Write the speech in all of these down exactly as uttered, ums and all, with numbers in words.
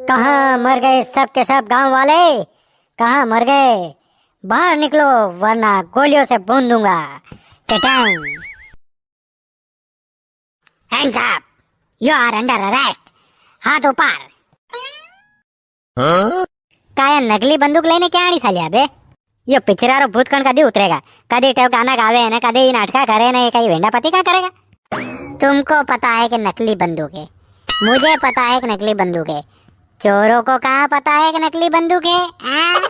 कहाँ मर गए सब के सब गांव वाले? कहाँ मर गए? बाहर निकलो, वरना गोलियों से भून दूंगा। टटांग। Hands up! You are under arrest! हाथ ऊपर। हाँ? काया नकली बंदूक लेने क्या आनी सालिया बे? यो पिक्चर रो भूत कण कदी उतरेगा? कदी टेव गाना गावे ने, कदी नाटका करे ने, कई वेंडा पति का करेगा? तुमको पता है कि नकली बंदूक है, मुझे पता है कि नकली बंदूक है, चोरों को कहाँ पता है कि नकली बंदूक है? हाँ?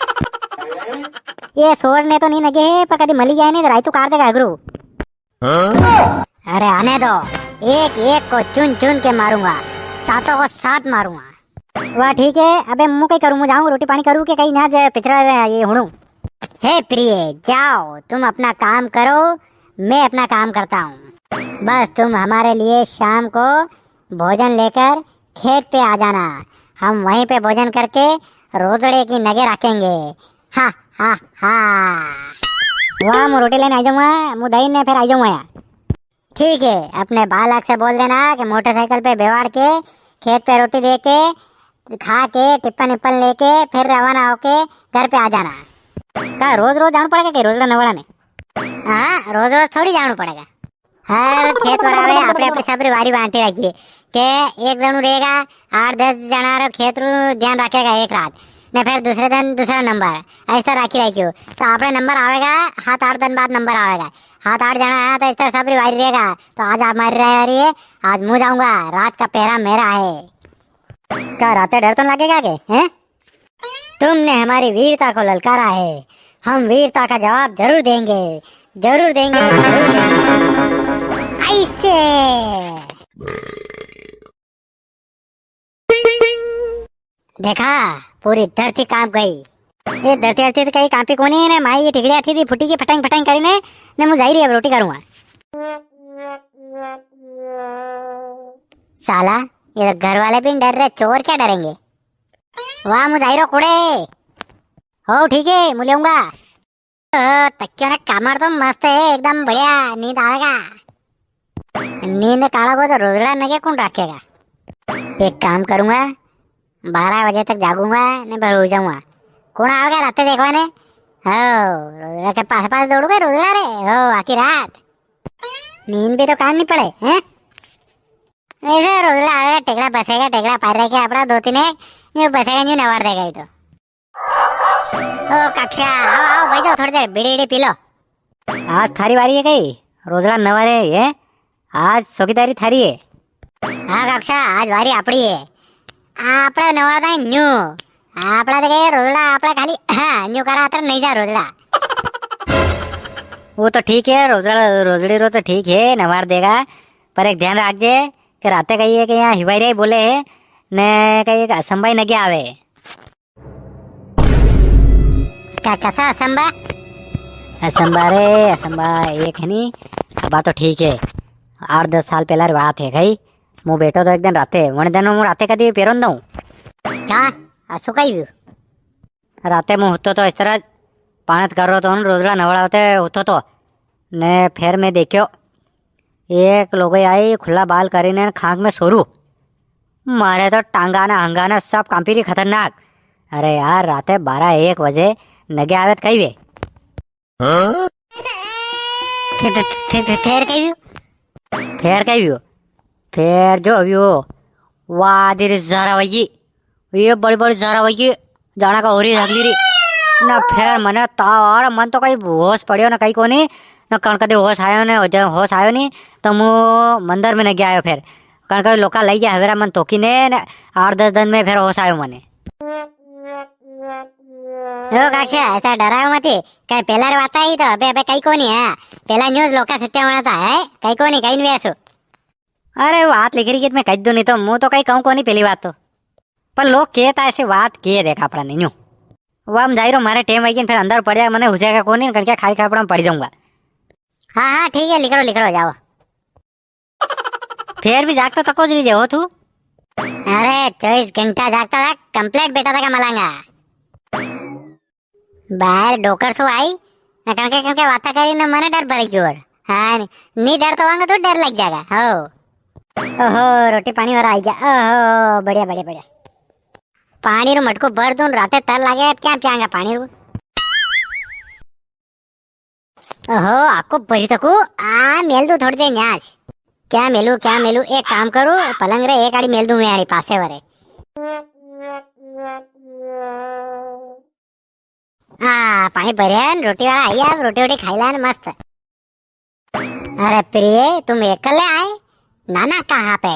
ये चोर ने तो नी नगे है, पर कदी मली जाए नी तो रायतू काट देगा अगरू। हाँ? अरे आने दो, एक एक को चुन चुन के मारूंगा, सातों को सात मारूंगा। वाह ठीक है, अबे मु कई करूं, मु जाऊं रोटी पानी करूं के कई ना जे पितरा ये हुणू। हे प्रिय, जाओ तुम अपना काम करो, मैं अपना काम करता हूँ। बस तुम हमारे लिए शाम को भोजन लेकर खेत पे आ जाना, हम वहीं पे भोजन करके रोजड़े की नगे रखेंगे। हा हा हा। वाह, मु रोटी लेने आ जाऊंगा, मु दही ने फिर आ जाऊंगा यार। ठीक है, अपने बालक से बोल देना कि मोटरसाइकिल पे बेवाड़ के खेत पे रोटी दे के खा के टिप्पन इप्पन लेके फिर रवाना होके घर पे आ जाना। का रोज रोज जाणू पड़ेगा कि रोजड़ा नवाड़ा ने? हाँ, रोज रोज थोड़ी जाणू पड़ेगा। हर खेत वाला वे आपणे आपणे सबरी वारी बांटी राखी है के एक जणू रहेगा, आठ दस जणा रो खेत रू ध्यान रखेगा एक रात, ने फिर दूसरे दिन दूसरा नंबर, ऐसा राखी राखियो। तो आपणे नंबर आवेगा, सात आठ दिन बाद नंबर आवेगा। सात आठ जणा आया तो इस तरह सबरी वारी रहेगा। तो आज आप मारी रहे वारी है, आज मु जाऊंगा, रात का पहरा मेरा है। का राते डर तो लागेगा के, हैं? तुमने हमारी वीरता को ललकारा है, हम वीरता का जवाब जरूर देंगे, जरूर देंगे, जरूर देंगे। ऐसे। देखा, पूरी धरती कांप गई। ये धरती, धरती तो कई कांपी कोनी ने, माई ये ठिकड़िया थी, थी फूटी की फटांग फटांग करी ने, ने मु जाई रही अब रोटी करूंगा। साला, ये तो घर वाले भी नी डर रहे, चोर क्या डरेंगे? वाह, मु जाई रो कुड़े। हो, ठीक है, मु लेऊंगा। ओ, तकियो ने कमर तो मस्त है, एकदम बढ़िया, नींद आवेगा। नींद काढ़ोगो तो रोजड़ा नगे कौन रखेगा? एक काम करूंगा, बारह बजे तक जागूंगा, ने भर हो जाऊंगा। कौन आवेगा राते देखवा ने? हो, रोजड़ा के पास पास दौड़ूंगा, रोजड़ा रे, हो, आखी रात। नींद भी तो काढ़नी पड़े, हैं? वैसे रोजड़ा आवेगा, टेकड़ा बसेगा, टेकड़ा पार रखे अपना दो तीन एक, न्यू बसेगा, न्यू नवाड़ देगा ये तो। ओ काक्षा, आओ, आओ, बैठ जाओ थोड़ी देर, बीड़ी, बीड़ी पी लो। आज थारी वारी है कई? रोजड़ा नवारे है? आज चौकीदारी थारी है? हाँ काक्षा, आज वारी आपड़ी है। आपड़ा नवारदा है न्यू। आपड़ा तो कहे रोजड़ा, आपड़ा खाली, हाँ, न्यू करा अतर नहीं जा रोजड़ा। वो तो ठीक है, रोजड़ा, रोजड़ी रो तो ठीक है, नवार देगा, पर एक ध्यान राख जे कि राते कही है कि यहाँ हिवाई रे बोले है, ने कही एक असंभाई नगे आवे। का, कसा असंभा? असंभा रे, असंभा एक है नी, बात तो ठीक है। आठ दस साल पहला री बात है कई, मु बैठो तो एक दिन राते, वण दिन मु राते कदी पेरो न दऊं। का? असो कई व्यू? राते मु हुतो तो इस तरह पाणत कर रो तो न, रोजड़ा नवड़ावते हुतो तो। ने फेर मैं देख्यो, एक लुगाई आई खुला बाल करीने खांक में सोरू। मारे तो टांगा ना हंगा ना सब कांपी री खतरनाक। अरे यार, राते बारह एक बजे नगे आवे तो कई वे। हाँ? फे-, फे-, फे-, फे-, फेर कई व्यू? फेर कई व्यू? फेर जो व्यू, वाह, दिरी जारा वही। ये बड़ी बड़ी जारा वही, जाना का होरी हगली री। ना फेर मने ताव, और मन तो कई होश पड़ियो ना कई कोनी, ना कण कदे होश आयो ने, जब होश आयो नी, तो मु मंदिर में नगे आयो फेर। कण कदे लोका लई गया हवेरा मन तोकी ने, ने आठ दस दिन में फेर होश आयो मने। ओ काक्षा, ऐसा डराओ मती, कई पेला री वात आई तो, अबे, अबे कई कोनी है, पेला न्यूज लोका सत्य होना था, है, कई कोनी, कई नी वैसो। अरे, वात लिखी री गीत में कई दो नी तो, मु तो कई कहूँ कोनी पेली वात तो। पर लोग केता ऐसी वात के देख आपड़ा ने न्यू। वो हम जाई रो, मारे टेम आई गई, फिर अंदर पड़ जाए, मने हो जाएगा कोनी, करके खाली खापड़ा में पड़ जाऊंगा। हाँ, हाँ, ठीक है, लिख रो, लिख रो, जाओ। फेर भी जागतो तको ज रीजे हो तू? अरे, चौबीस घंटा जागता था, complete बेटा था का मलांगा। बाहर डोकर सो आई, न कणके कणके वाता करी न मने डर भरी जोर। हाँ, नी डर तो वांगा तो डर लग जाएगा, हो। ओहो, रोटी पाणी वाला आई गया। ओहो, बढ़िया, बढ़िया, बढ़िया। पाणी रो मटको भर दूं, राते तर लागे, क्या पियांगा पाणी रो? ओहो, आको भरी तको, आ मेल दूं थोड़ी देर न्याज। क्या मेलू, क्या मेलू, एक काम करूं, पलंग रे एक आड़ी मेल दूं मैं आड़ी पासे वरे। आ, पाणी भरिया है, रोटी वाला आई, अब रोटी वोटी खाई लान मस्त। अरे प्रिय, तुम एकले आए? नाना कहाँ पे?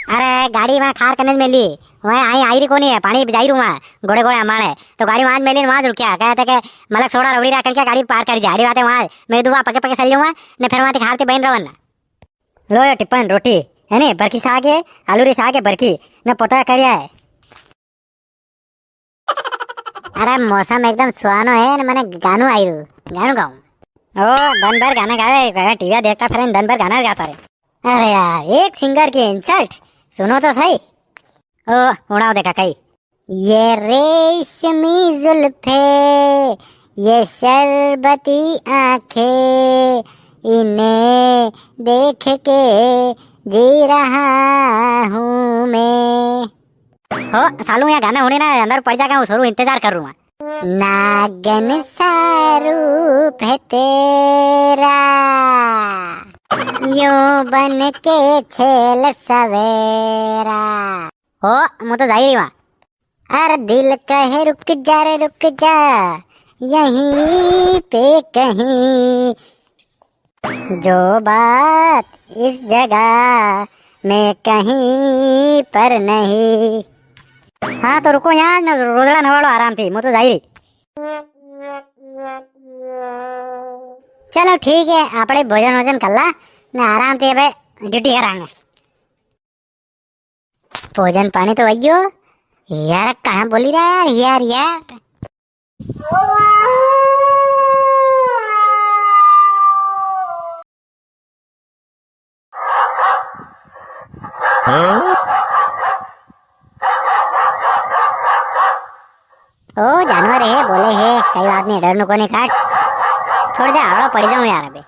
अरे गाड़ी वहाँ खार कने मेली, वहाँ आई, आई री कोनी है, पाणी जाई रू वहाँ, गोड़े गोड़े हमारे। तो गाड़ी वहाँ मेली, वहाँ रुकिया, कहते के मलक सोड़ा रवड़ी रा करके गाड़ी पार कर जा, आड़ी बात है वहाँ, मैं दुआ पके पके चल जाऊँगा, ने फिर वहाँ तक हारती बहन रवन। लो ये टिप्पन रोटी, है नी, बरकी साग है, आलू री साग है बरकी, ने पोता करिया है। अरे मौसम एकदम सुहानो है ने मने गानू आई रू, गानू गाऊं। ओ, दन भर गाना गावे, टीवी देखता फिरे, दन भर गाना गाता रे। अरे यार, एक सिंगर की इंसल्ट, सुनो तो सही। ओ, उड़ाओ देखा कई। ये रेशमी जुल्फे, ये शरबती आंखें, इन्हें देख के जी रहा हूँ मैं। हो, सालू, यहाँ गाना होने ना, अंदर पड़ जाएगा, वो शुरू इंतजार कर रहा हूँ। नागन सा रूप है तेरा, यूं बन के छेल सवेरा। हो, मु तो जाई रही वहाँ। अरे दिल कहे रुक जा रे रुक जा, यहीं पे कहीं, जो बात इस जगह में कहीं पर नहीं। हाँ, तो रुको यहाँ ने रोजड़ा नवाड़ो आराम थी, मु तो जाई रही। चलो ठीक है, आपणे भोजन वोजन कर ला, ने आराम थी अबे ड्यूटी करांगे। भोजन पाणी तो वई गयो। यार, कहाँ बोली रहा यार, यार, यार। हाँ? ओ, जानवर है, बोले है, कई बात नी, डरनो कोनी काट। थोड़ी देर आड़ो पड़ी जाऊं यार अबे।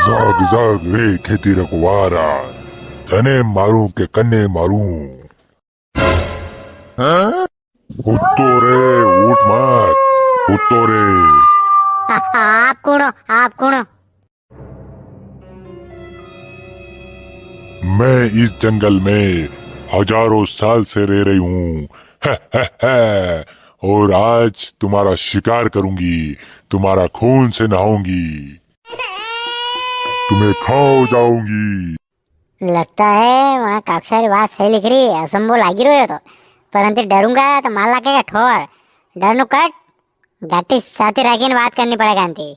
जाग जाग रे खेती रखवारा, तने मारूं के कने मारूं? हाँ? हुतो रे, उठ मत, हुतो रे। आ-, आप कुण हो? आप कुण हो? मैं इस जंगल में हजारों साल से रह रही हूँ। और आज तुम्हारा शिकार करूंगी, तुम्हारा खून से नहाऊंगी, तुम्हें खा जाऊंगी। लगता है वहाँ काकसा री बात सही लिख रही है, असंभव लागी रह्यो तो, परंतु डरूंगा तो मार लागेगा ठोर। डरनु कट, घाटी साथी राखी ने बात करनी पड़ेगा आंटी।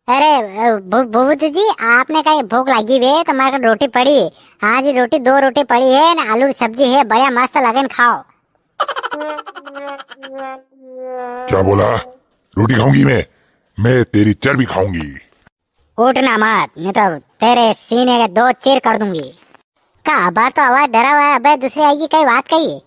अरे, अ, भू-, भूपति जी, आपने कही भूख लागी वे तो मारे कने रोटी पड़ी। हाँ जी, रोटी, दो रोटी पड़ी है ना, आलू री सब्जी है, बढ़िया मस्त लगे ने खाओ। क्या बोला? रोटी खाऊंगी मैं? मैं तेरी चर्बी खाऊंगी। उठना मत, नी तो तेरे सीने के दो चीर कर दूंगी। का अबार तो आवाज डरा हुआ है, अबे दूसरी आएगी, कई बात कही है?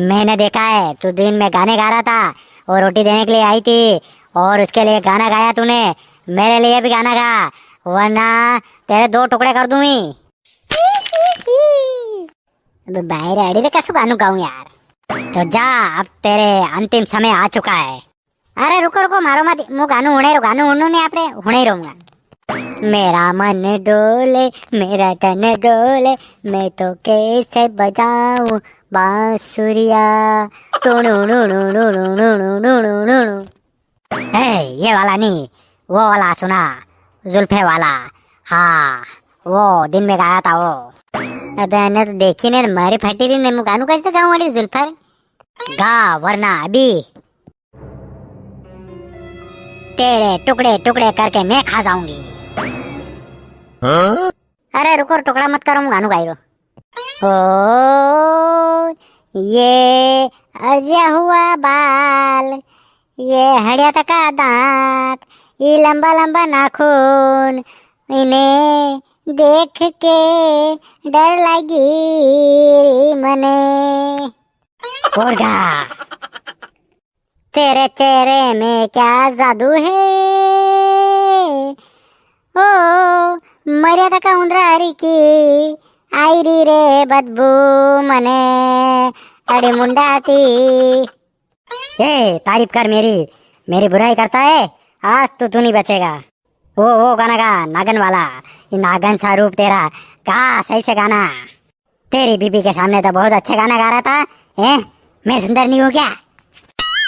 मैंने देखा है, तू दिन में गाने गा रहा था और रोटी देने के लिए आई थी और उसके लिए गाना गाया तूने। मेरे लिए भी गाना गा, वरना तेरे दो टुकड़े कर दूंगी। अबे बाहर अड़ी रे, कसु गानू गाऊं यार? तो जा, अब तेरे अंतिम समय आ चुका है। अरे रुको रुको, मारो मत, मु गानू हुणे रो, गानू हुणू नी आपणे, हुणे रहूंगा। मेरा मन डोले, मेरा तन डोले, मैं तो कैसे बजाऊं बांसुरिया। टुणु, टुणु, टुणु। ए, ये वाला नी, वो वाला सुना, जुल्फे वाला। हाँ, वो दिन में गाया था वो। अबे, अने तो देखी ने मारी फटी री ने, मु गानू कैसे गाऊं अड़ी जुल्फर? गा, वरना अभी तेरे टुकड़े टुकड़े करके मैं खा जाऊंगी। हाँ? अरे रुको, टुकड़ा मत करो, मु गानू गाई रो। ओ, ये अर्जा हुआ बाल, ये हड़िया तका दांत, ये लंबा लंबा नाखून, इन्हें देख के डर लगी मने। पोरगा। तेरे चेहरे में क्या जादू है, ओ मर्यादा का उंदरा हरी की, आई री रे बदबू मने, अड़ी मुंडा थी। ए, तारीफ कर मेरी, मेरी बुराई करता है, आज तो तू नहीं बचेगा। वो, वो गाना गा, नागन वाला, ये नागन सा रूप तेरा, गा सही से गाना। तेरी बीबी के सामने तो बहुत अच्छे गाना गा रहा था, हैं? मैं सुंदर नहीं हूँ क्या?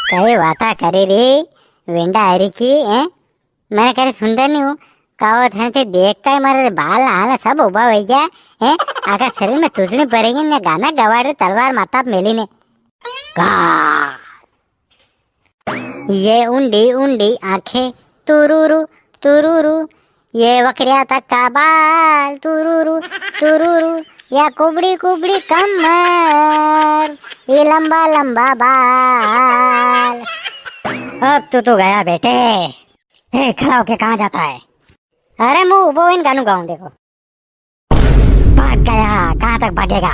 कई बाता करे रे, वेंडा हरी की, हैं? मैंने करे सुंदर नहीं हूँ, कावो थाने ते देखता है मारे बाल हाल सब उबा हो गया, हैं? आखा शरीर में तुजनी पड़ेगी ने गाना गवाड़ रे तलवार माता मेली ने। गा। ये ऊंडी ऊंडी आंखें तुरुरु तुरुरु, ये वकरिया तक का बाल तुरुरु तुरुरु, या कुबड़ी कुबड़ी कमर, ये लंबा लंबा बाल। अब तो तू गया बेटे। ए, खड़ा होके कहाँ जाता है? अरे, मुंह उबो इन गानू गाऊं, देखो। भाग गया, कहाँ तक भागेगा?